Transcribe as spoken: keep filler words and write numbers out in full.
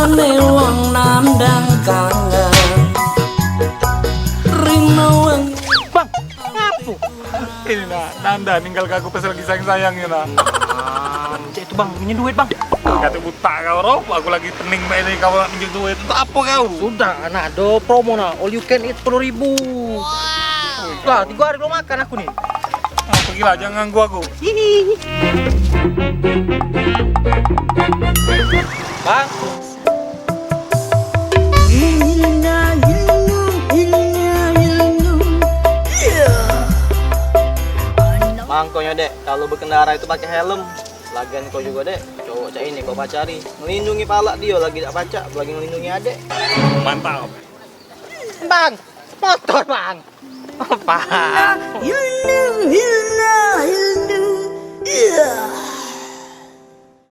Ane wong nandang kangen. Rindu wong. Bang, ngapo? Ini nak, Nanda ninggal aku pas lagi sayang-sayang ya nak. Cek itu bang, minjem duit bang. Kata buta kau Rob, aku lagi pening bae ni kau nak minjem duit. Untuk apa kau? Sudah, nah, ada promo nah, all you can eat sepuluh ribu. Lah, tiga hari belum makan aku nih. Ah, pergilah, jangan ganggu aku. Hihi. Bang. Mang, kau nyo dek, kalau berkendara itu pakai helm. Lagian kau juga dek, cowok cak ini kau pacari, ngelindungi palak dio lagi dak pacak, lagi ngelindungi adek. Mantap. Bang, motor bang. Apa? Hilda, Hilda, Hilda. Iya.